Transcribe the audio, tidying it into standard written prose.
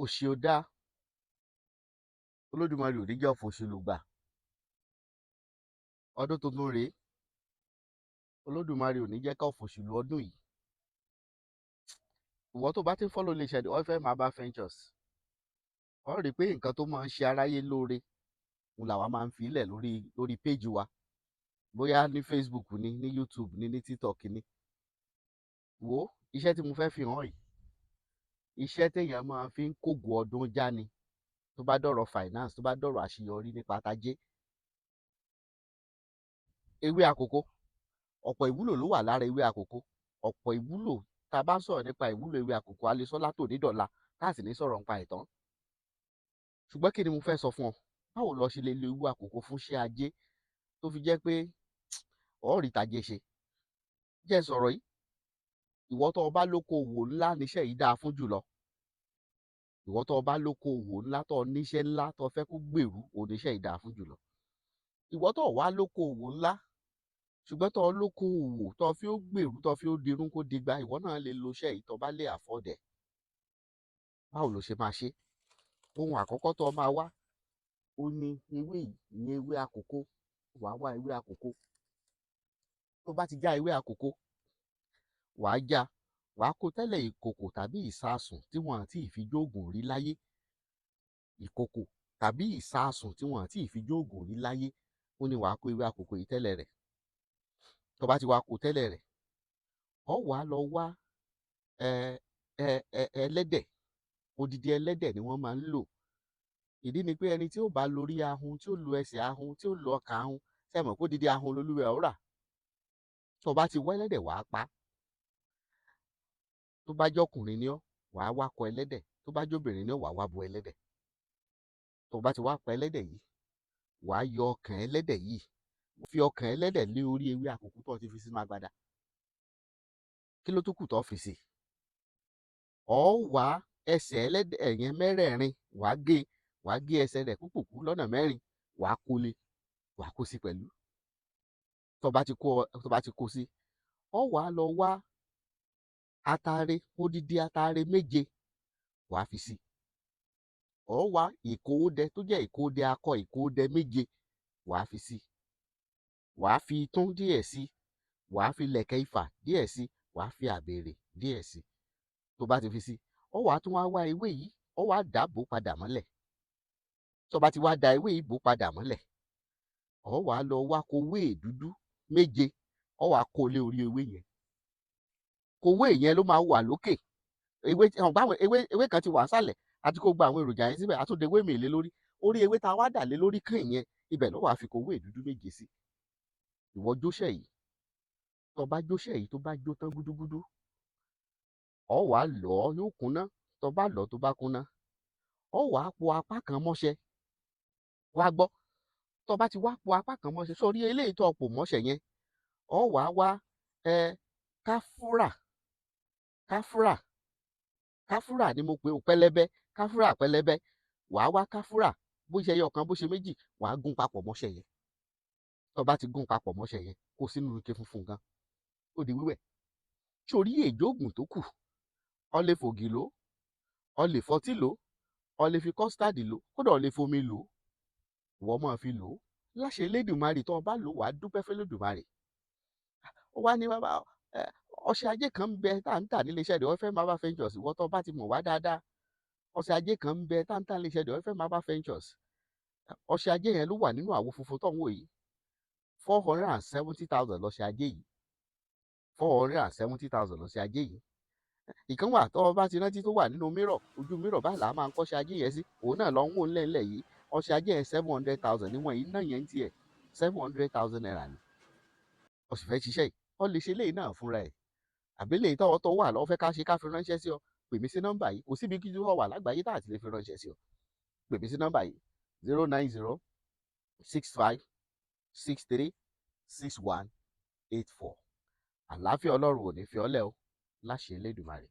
Òṣì ò dáa. Olódùmarè ò ní jẹ́ ọ̀fọ̀ lùgbà. Ọdún tuntun rèé. Olódùmarè ò ní jẹ́ ká fòṣì lu ọdún yìí. Ìwọ tó bá ti ń follow iléeṣẹ́ The Oil Herbal Ventures, ó rí i pé nǹkan tó máa ń ṣe aráyé lóore òun làwa máa ń fi ilẹ̀ lórí péjì wa, bóyá ní Facebook ni, ní YouTube ni, ní TikTok ni. Wo iṣẹ́ tí mo fẹ́ fi hàn yìí, iṣẹ́ téèyàn máa fi ń kógo ọdún já ni, tó bá dọ̀rọ̀ finance, tó bá dọ̀rọ̀ àṣeyọrí nípa tajé. Ewé àkókò, ọ̀pọ̀ ìwúlò ló wà lára ewé àkókò. Ọ̀pọ̀ ìwúlò. Tá a bá ń sọ̀rọ̀ nípa ìwúlò ewé àkókò, a lè sọ látòní dọ̀la tá a sì ní sọ̀rọ̀ nípa ìtàn. Ṣùgbọ́n kí ni mo fẹ́ sọ fún ọ? Báwo lo ṣe lè lo ewé àkókò fún iṣẹ́ ajé tó fi jẹ́ pé ó rí tajé ṣe? Jẹ́ sọ̀rọ̀ yìí, ìwọ tó o bá lóko òwò ńlá, níṣẹ́ yìí dáa fún jùlọ. Ìwọ tó o bá lóko òwò ńlá, tó o níṣẹ́ ńlá, tó o fẹ́ kó gbèrú, oníṣẹ́ yìí dáa fún jùlọ. Ìwọ tó o wá lóko òwò ńlá, ṣùgbọ́n tó o lóko òwò tó o fi ó gbèrú, tó o fi ó dirún kó digba, ìwọ náà lè lo iṣẹ́ yìí tó o bá lè afford ẹ̀. Báwo ló ṣe máa ṣe? Ohun àkọ́kọ́ tó o máa wá ó ní ewé yìí, ìyẹn ewé àkókò. Wàá wá ewé àkókò. Tó bá ti já ewé àkókò, wàá já, wàá kó tẹ́lẹ̀ ìkòkò tàbí ìsasùn tí wọ́n àti ìfijóògùn rí láyé. Ìkòkò tàbí ìsasùn tí wọ́n àti ìfijóògùn rí láyé, ó ní wàá kó ewé àkókò yìí tẹ́lẹ̀ rẹ̀. Tó bá ti wá kó tẹ́lẹ̀ rẹ̀, ó wàá lọ wá ẹ ẹ ẹ ẹlẹ́dẹ̀. Odidi ẹlẹ́dẹ̀ ni wọ́n máa ń lò. Ìdí ni pé ẹni tí ó bá lórí ahun, tí ó lo ẹsẹ̀ ahun, tí ó lo ọkàn ahun, ṣe mọ̀ pé odidi ahun lolúwẹ̀ ó rà? Tó bá ti wá ẹlẹ́dẹ̀, wàá pa. Tó bá jọkùnrin ni ọ́, wàá wá kọ ẹlẹ́dẹ̀. Tó bá jóbìnrin ni ọ́, wàá wá bo ẹlẹ́dẹ̀. Tó bá ti wá pa ẹlẹ́dẹ̀ yìí, wàá yọ ọkàn ẹlẹ́dẹ̀ yìí, fi ọkàn ẹlẹ́dẹ̀ lé orí ewé àkókò tó ti fi sínú agbada. Kí ló tún kù tó fi sí? Ọ̀ wá ẹsẹ̀ ẹlẹ́dẹ̀ yẹn mẹ́rẹ̀ẹ̀rin, wàá gé, wàá gé ẹsẹ̀ rẹ̀ kúkúkú lọ́nà mẹ́rin, wàá kó lé, wàá kó sí pẹ̀lú. Tó bá ti kó sí, ọ wàá lọ wá atare, odidi atare 7, wàá fi sí. Ọ wá ìkóódẹ tó jẹ́ ìkóódẹ akọ, ìkóódẹ 7, wàá fi sí. Wàá fi itún díẹ̀ sí, wàá fi lẹ̀kẹ̀ ifà díẹ̀ sí, wàá fi àbèrè díẹ̀ sí. Tó bá ti fi sí, ọ wàá tún wá wá ewé yìí, ọ wàá dàbò padà mọ́lẹ̀. Tó bá ti wá da ewé yìí bò padà mọ́lẹ̀, ọ wàá lọ wá kowé dúdú 7, ọ wàá kó lé orí ewé yẹn. Kowé yẹn ló máa wà lókè ewé. Báwọn ewé kan ti wà sálẹ̀ àti kó gba àwọn èròjà yẹn síbẹ̀, àtúndé ewé mi lé lórí orí ewé tá a wá dà lé lórí kàn yẹn, ibẹ̀ ló wàá fi kowé dúdú 7 sí. Ìwọ jóṣẹ́ yìí. Tó bá jóṣẹ́ yìí, tó bá jó tán gúdúgúdú, ọ wàá lọ̀ ọ́, yóò kúnná. Tó bá lọ̀, tó bá kúnná, ọ wàá po apá kan mọ́ṣẹ. Wá gbọ́, tó bá ti wá po apá kan mọ́ṣẹ sórí eléyìí tó pò mọ́ṣẹ yẹn, ọ wàá wá káfúrà. Káfúrà, káfúrà ni mo pè ó, pẹlẹbẹ, káfúrà pẹlẹbẹ. Wàá wá káfúrà, bó ṣe ẹyọ kan, bó ṣe méjì, wàá gún papọ̀ mọ́ṣẹ yẹn. Tó bá ti gún papọ̀ mọ́ṣẹ yẹn, kó sínú ike funfun gan, ó di wíwẹ̀. Sórí èjóògùn tó kù, ọ lè fògì lò, ọ lè fọtí lò, ọ lè fi custard lò, kódà ọ lè fomi lò. Ìwọ máa fi lò ó láṣẹ Elédùmarè. Tó o bá lò, wàá dúpẹ́ f'Elédùmarè. Ó wá ní bàbá ọṣẹ ajé kan ń bẹ tá à ń tà nílé iṣẹ́ The Oil Herbal Ventures. Ìwọ tó o bá ti mọ̀ wá dáadáa, ọṣẹ ajé kan ń bẹ tá à ń tà nílé iṣẹ́ The Oil Herbal Ventures. Ọṣẹ ajé yẹn ló wà nínú àwo funfun tó ń wò yìí. 470,000 lọ́ṣẹ ajé yìí. 470,000 lọ́ṣẹ ajé yìí. Ìkan wà tó o bá ti rántí tó wà nínú mirror, ojú mirror báyìí là á máa ń kọ́ṣẹ́ ajé yẹn sí. Òun náà lọ ń wò ńlẹ̀ yìí. Ọṣẹ ajé yẹn, 700,000 níwọ̀n yìí náà yẹn ń tiẹ̀, ₦700,000 ni. O sì fẹ́ ṣiṣẹ́ yìí, ọ lè ṣe eléyìí náà fúnra ẹ̀, àbí eléyìí tọ́wọ́ tó wà lọ́wọ́ fẹ́ ká ṣe, ká fi ránṣẹ́ sí ọ, pè mí sí nọ́mbà yìí. Kò síbi kí wọ́n wà lágbàáyé tá àti lè fi ránṣẹ́ sí ọ. Pè mí sí nọ́mbà yìí: 09065636184. Àlàáfíà Ọlọ́run ò ní fi ọ́ lẹ̀ o, láṣẹ Elédùmarè.